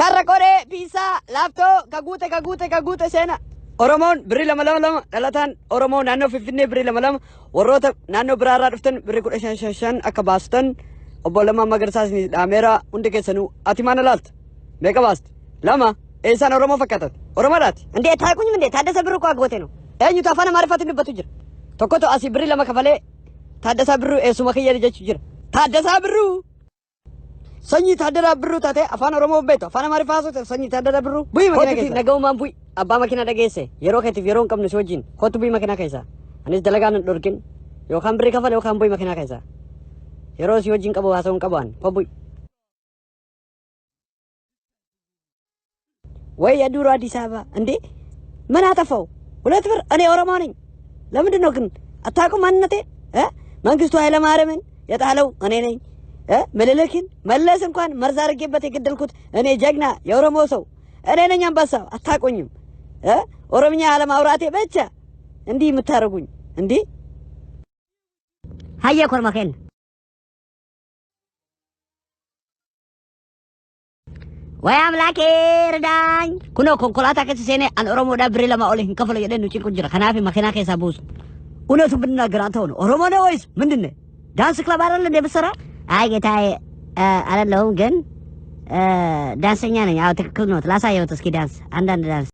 Karra qoree piisaa laaftoo kaguute kaguute kaguute seena. Oromoon birrii lama lama lama dhalataan Oromoo naannoo Finfinnee birrii lama lama warroota naannoo biraarraa dhuftan birrii 15 5 akka baastan obbo Lammaa Magarsaa isin dhaameera hundi keessanuu ati maana laalta meeqa baasta lama eessaan Oromoo fakkaatan Oromoodhaati. እንዴ ታውቁኝም እንዴ? ታደሰ ብሩ እኮ አጎቴ ነው። Eenyutu afaan Amaariffaatiin dubbatu jira. Tokkotu asii birrii lama kafalee Taaddasaa Birruu eessuma kiyya jechuu jira. Taaddasaa Birruu! Sanyii Taaddasaa Birruu taatee afaan Oromoo hin beektu afaan Amaariffaa haasofte sanyii Taaddasaa Birruu. Bu'ii makiinaa keessa. Nagaumaan bu'i abbaa makiinaa dhageesse yeroo keetiif yeroo hin qabnu si wajjin kootu bu'ii makiinaa keessa. Anis dalagaa nan dhorkin yookaan birrii kafale yookaan bu'ii makiinaa keessa. Yeroo si wajjin qabu haasa'uu hin qabu an koo bu'i. ወይ የዱሮ አዲስ አበባ እንዴ! ምን አጠፋው? ሁለት ብር እኔ ኦሮሞ ነኝ። ለምንድን ነው ግን አታውቁም ማንነቴ? እ መንግስቱ ኃይለማርያምን የጣለው እኔ ነኝ። እ ምኒልክን መለስ እንኳን መርዝ አድርጌበት የገደልኩት እኔ ጀግና የኦሮሞ ሰው እኔ ነኝ። አንበሳው አታውቁኝም። እ ኦሮምኛ አለማውራቴ ብቻ እንዲህ የምታደርጉኝ እንዲህ ሀየ ኮርማ ኬን ወይ አምላኬ እርዳኝ። Kunoo konkolaataa keessa seenee an Oromoodhaa birrii lama ol hin kafalu jedhee nu cinqu jira. Kanaaf makiinaa keessaa buusu. እውነቱን ብንናገር አንተ ሆነ ኦሮሞ ነህ ወይስ ምንድን ነህ? ዳንስ ክለብ አይደል እንደ የምትሰራ? አይ ጌታዬ አይደለሁም፣ ግን ዳንሰኛ ነኝ። አዎ ትክክል ነው። ላሳየሁት እስኪ ዳንስ፣ አንዳንድ ዳንስ።